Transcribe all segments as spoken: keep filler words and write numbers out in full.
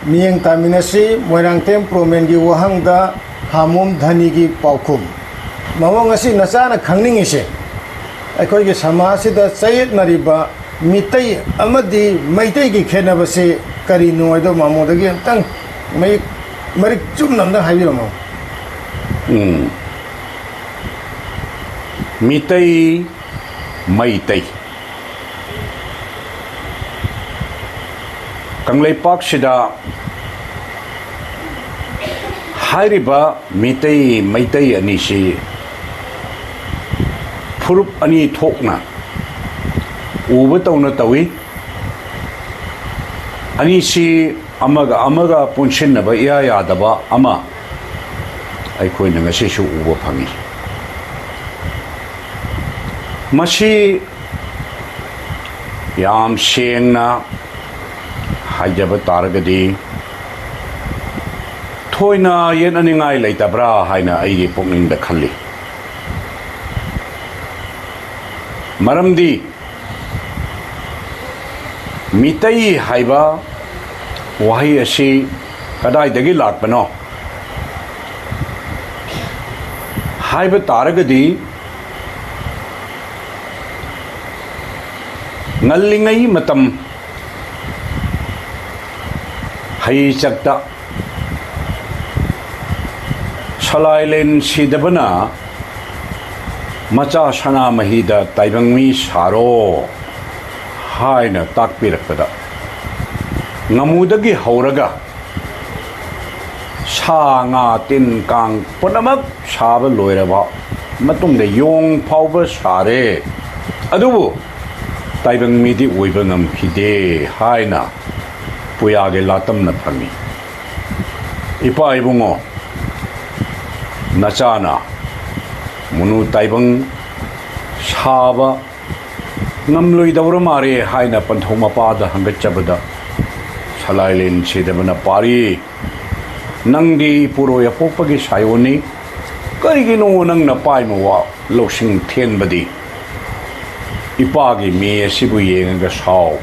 ꯃꯤꯠꯌꯦꯡ ꯇꯥꯃꯤꯟꯅꯁꯤ꯫ ꯃꯣꯏꯔꯥꯡꯊꯦꯝ ꯄ꯭ꯔꯣꯃꯦꯟꯒꯤ ꯋꯥꯍꯪꯗ ꯍꯥꯃꯣꯝ ꯙꯅꯤꯒꯤ ꯄꯥꯎꯈꯨꯝ꯫ ꯃꯃꯣ, ꯉꯁꯤ ꯅꯆꯥꯅ ꯈꯪꯅꯤꯡꯉꯤꯁꯦ, ꯑꯩꯈꯣꯏꯒꯤ ꯁꯃꯥꯖꯁꯤꯗ ꯆꯌꯦꯠꯅꯔꯤꯕ ꯃꯤꯇꯩ ꯑꯃꯗꯤ ꯃꯩꯇꯩꯒꯤ ꯈꯦꯠꯅꯕꯁꯤ ꯀꯔꯤꯅꯣ ꯍꯥꯏꯗꯣ ꯃꯃꯣꯗꯒꯤ ꯑꯝꯇꯪ ꯃꯌꯦꯛ, ꯃꯔꯤꯛ ꯆꯨꯝꯅ ꯑꯝꯇꯪ ꯍꯥꯏꯕꯤꯔꯝꯃꯣ꯫ ꯎꯝ꯫ ꯃꯤꯇꯩ, ꯃꯩꯇꯩ꯫ ꯀꯪꯂꯩꯄꯥꯛꯁꯤꯗ ꯍꯥꯏꯔꯤꯕ ꯃꯤꯇꯩ, ꯃꯩꯇꯩ ꯑꯅꯤꯁꯤ ꯐꯨꯔꯨꯞ ꯑꯅꯤ ꯊꯣꯛꯅ ꯎꯕ ꯇꯧꯅ ꯇꯧꯏ꯫ ꯑꯅꯤꯁꯤ ꯑꯃꯒ ꯑꯃꯒ ꯄꯨꯟꯁꯤꯟꯅꯕ ꯏꯌꯥ ꯌꯥꯗꯕ ꯑꯃ ꯑꯩꯈꯣꯏꯅ ꯉꯁꯤꯁꯨ ꯎꯕ ꯐꯪꯏ꯫ ꯃꯁꯤ ꯌꯥꯝ ꯁꯦꯡꯅ ꯍꯥꯏꯖꯕ ꯇꯥꯔꯒꯗꯤ, ꯊꯣꯏꯅ ꯌꯦꯠꯅꯅꯤꯡꯉꯥꯏ ꯂꯩꯇꯕ꯭ꯔꯥ ꯍꯥꯏꯅ ꯑꯩꯒꯤ ꯄꯨꯛꯅꯤꯡꯗ ꯈꯜꯂꯤ꯫ ꯃꯔꯝꯗꯤ ꯃꯤꯇꯩ ꯍꯥꯏꯕ ꯋꯥꯍꯩ ꯑꯁꯤ ꯀꯗꯥꯏꯗꯒꯤ ꯂꯥꯛꯄꯅꯣ ꯍꯥꯏꯕ ꯇꯥꯔꯒꯗꯤ, ꯉꯜꯂꯤꯉꯩ ꯃꯇꯝ, ꯍꯩꯆꯛꯇ ꯁꯂꯥꯏꯂꯦꯟ ꯁꯤꯗꯕꯅ ꯃꯆꯥ ꯁꯅꯥꯃꯍꯤꯗ ꯇꯥꯏꯕꯪ ꯃꯤ ꯁꯥꯔꯣ ꯍꯥꯏꯅ ꯇꯥꯛꯄꯤꯔꯛꯄꯗ, ꯉꯥꯃꯨꯗꯒꯤ ꯍꯧꯔꯒ ꯁꯥ ꯉꯥ ꯇꯤꯟ ꯀꯥꯡ ꯄꯨꯝꯅꯃꯛ ꯁꯥꯕ ꯂꯣꯏꯔꯕ ꯃꯇꯨꯡꯗ ꯌꯣꯡ ꯐꯥꯎꯕ ꯁꯥꯔꯦ, ꯑꯗꯨꯕꯨ ꯇꯥꯏꯕꯪ ꯃꯤꯗꯤ ꯑꯣꯏꯕ ꯉꯝꯈꯤꯗꯦ ꯍꯥꯏꯅ ꯄꯨꯌꯥꯒꯤ ꯂꯥꯇꯝꯅ ꯐꯪꯏ꯫ ꯏꯄꯥ ꯏꯕꯨꯡꯉꯣ, ꯅꯆꯥꯅ ꯃꯨꯅꯨ ꯇꯥꯏꯕꯪ ꯁꯥꯕ ꯉꯝꯂꯣꯏꯗꯧꯔ ꯃꯥꯔꯦ ꯍꯥꯏꯅ ꯄꯟꯊꯧ ꯃꯄꯥꯗ ꯍꯪꯒꯠꯆꯕꯗ, ꯁꯂꯥꯏꯂꯦꯟ ꯁꯤꯗꯕꯅ ꯄꯥꯔꯤ, "ꯅꯪꯗꯤ ꯏꯄꯨꯔꯣꯏ ꯑꯄꯣꯛꯄꯒꯤ ꯁꯥꯏꯑꯣꯟꯅꯤ꯫ ꯀꯔꯤꯒꯤꯅꯣ ꯅꯪꯅ ꯄꯥꯏꯃ ꯋꯥ ꯂꯧꯁꯤꯡ ꯊꯦꯟꯕꯗꯤ? ꯏꯄꯥꯒꯤ ꯃꯤ ꯑꯁꯤꯕꯨ ꯌꯦꯡꯉꯒ ꯁꯥꯎ꯫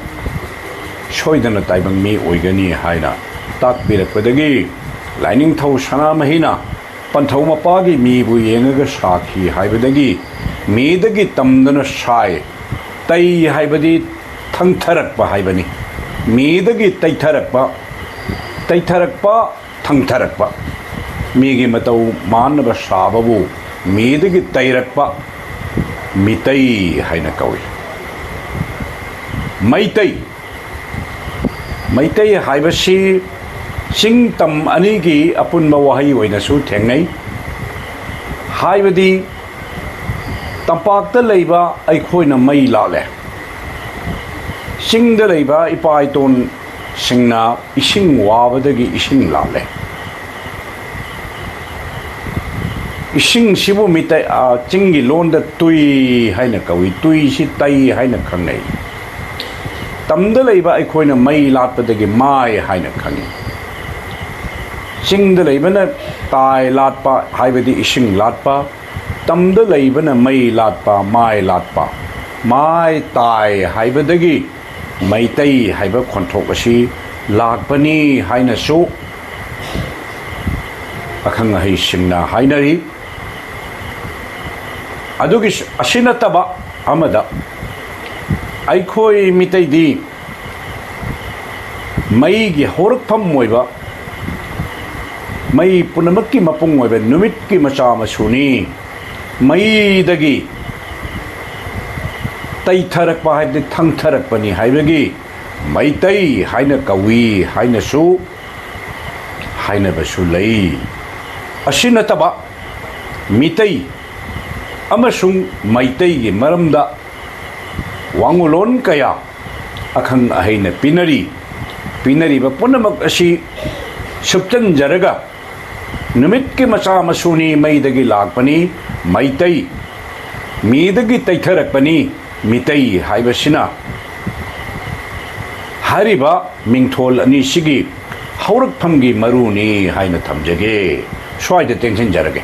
ꯁꯣꯏꯗꯅ ꯇꯥꯏꯕꯪ ꯃꯤ ꯑꯣꯏꯒꯅꯤ" ꯍꯥꯏꯅ ꯇꯥꯛꯄꯤꯔꯛꯄꯗꯒꯤ ꯂꯥꯏꯅꯤꯡꯊꯧ ꯁꯅꯥꯃꯍꯤꯅ ꯄꯟꯊꯧ ꯃꯄꯥꯒꯤ ꯃꯤꯕꯨ ꯌꯦꯡꯉꯒ ꯁꯥꯈꯤ ꯍꯥꯏꯕꯗꯒꯤ ꯃꯤꯗꯒꯤ ꯇꯝꯗꯨꯅ ꯁꯥꯏ꯫ ꯇꯩ ꯍꯥꯏꯕꯗꯤ ꯊꯪꯊꯔꯛꯄ ꯍꯥꯏꯕꯅꯤ꯫ ꯃꯤꯗꯒꯤ ꯇꯩꯊꯔꯛꯄ, ꯇꯩꯊꯔꯛꯄ, ꯊꯪꯊꯔꯛꯄ꯫ ꯃꯤꯒꯤ ꯃꯇꯧ ꯃꯥꯟꯅꯕ ꯁꯥꯕꯕꯨ ꯃꯤꯗꯒꯤ ꯇꯩꯔꯛꯄ ꯃꯤꯇꯩ ꯍꯥꯏꯅ ꯀꯧꯏ꯫ ꯃꯩꯇꯩ, ꯃꯩꯇꯩ ꯍꯥꯏꯕꯁꯤ ꯆꯤꯡ ꯇꯝ ꯑꯅꯤꯒꯤ ꯑꯄꯨꯟꯕ ꯋꯥꯍꯩ ꯑꯣꯏꯅꯁꯨ ꯊꯦꯡꯅꯩ꯫ ꯍꯥꯏꯕꯗꯤ ꯇꯝꯄꯥꯛꯇ ꯂꯩꯕ ꯑꯩꯈꯣꯏꯅ ꯃꯩ ꯂꯥꯠꯂꯦ꯫ ꯆꯤꯡꯗ ꯂꯩꯕ ꯏꯄꯥ ꯏꯇꯣꯟꯁꯤꯡꯅ ꯏꯁꯤꯡ ꯋꯥꯕꯗꯒꯤ ꯏꯁꯤꯡ ꯂꯥꯠꯂꯦ꯫ ꯏꯁꯤꯡꯁꯤꯕꯨ ꯃꯤꯇꯩ, ꯑ, ꯆꯤꯡꯒꯤ ꯂꯣꯟꯗ ꯇꯨꯏ ꯍꯥꯏꯅ ꯀꯧꯏ꯫ ꯇꯨꯏꯁꯤ ꯇꯩ ꯍꯥꯏꯅ ꯈꯪꯅꯩ꯫ ꯇꯝꯗ ꯂꯩꯕ ꯑꯩꯈꯣꯏꯅ ꯃꯩ ꯂꯥꯠꯄꯗꯒꯤ ꯃꯥꯏ ꯍꯥꯏꯅ ꯈꯪꯏ꯫ ꯆꯤꯡꯗ ꯂꯩꯕꯅ ꯇꯥꯏ ꯂꯥꯠꯄ ꯍꯥꯏꯕꯗꯤ ꯏꯁꯤꯡ ꯂꯥꯠꯄ, ꯇꯝꯗ ꯂꯩꯕꯅ ꯃꯩ ꯂꯥꯠꯄ, ꯃꯥꯏ ꯂꯥꯠꯄ꯫ ꯃꯥꯏ ꯇꯥꯏ ꯍꯥꯏꯕꯗꯒꯤ ꯃꯩꯇꯩ ꯍꯥꯏꯕ ꯈꯣꯟꯊꯣꯛ ꯑꯁꯤ ꯂꯥꯛꯄꯅꯤ ꯍꯥꯏꯅꯁꯨ ꯑꯈꯪ ꯑꯍꯩꯁꯤꯡꯅ ꯍꯥꯏꯅꯔꯤ꯫ ꯑꯗꯨꯒꯤ, ꯑꯁꯤ ꯅꯠꯇꯕ ꯑꯃꯗ, ꯑꯩꯈꯣꯏ ꯃꯤꯇꯩꯗꯤ ꯃꯩꯒꯤ ꯍꯧꯔꯛꯐꯝ ꯑꯣꯏꯕ, ꯃꯩ ꯄꯨꯝꯅꯃꯛꯀꯤ ꯃꯄꯨꯡ ꯑꯣꯏꯕ ꯅꯨꯃꯤꯠꯀꯤ ꯃꯆꯥ ꯃꯁꯨꯅꯤ꯫ ꯃꯩꯗꯒꯤ ꯇꯩꯊꯔꯛꯄ ꯍꯥꯏꯕꯗꯤ ꯊꯪꯊꯔꯛꯄꯅꯤ ꯍꯥꯏꯕꯒꯤ ꯃꯩꯇꯩ ꯍꯥꯏꯅ ꯀꯧꯏ ꯍꯥꯏꯅꯁꯨ ꯍꯥꯏꯅꯕꯁꯨ ꯂꯩ꯫ ꯑꯁꯤ ꯅꯠꯇꯕ, ꯃꯤꯇꯩ ꯑꯃꯁꯨꯡ ꯃꯩꯇꯩꯒꯤ ꯃꯔꯝꯗ ꯋꯥꯉꯨꯂꯣꯟ ꯀꯌꯥ ꯑꯈꯪ ꯑꯍꯩꯅ ꯄꯤꯅꯔꯤ꯫ ꯄꯤꯅꯔꯤꯕ ꯄꯨꯝꯅꯃꯛ ꯑꯁꯤ ꯁꯨꯞꯆꯟꯖꯔꯒ, ꯅꯨꯃꯤꯠꯀꯤ ꯃꯆꯥ ꯃꯁꯨꯅꯤ, ꯃꯩꯗꯒꯤ ꯂꯥꯛꯄꯅꯤ ꯃꯩꯇꯩ, ꯃꯤꯗꯒꯤ ꯇꯩꯊꯔꯛꯄꯅꯤ ꯃꯤꯇꯩ ꯍꯥꯏꯕꯁꯤꯅ ꯍꯥꯏꯔꯤꯕ ꯃꯤꯡꯊꯣꯜ ꯑꯅꯤꯁꯤꯒꯤ ꯍꯧꯔꯛꯐꯝꯒꯤ ꯃꯔꯨꯅꯤ ꯍꯥꯏꯅ ꯊꯝꯖꯒꯦ꯫ ꯁ꯭ꯋꯥꯏꯗ ꯇꯦꯟꯁꯤꯟꯖꯔꯒꯦ꯫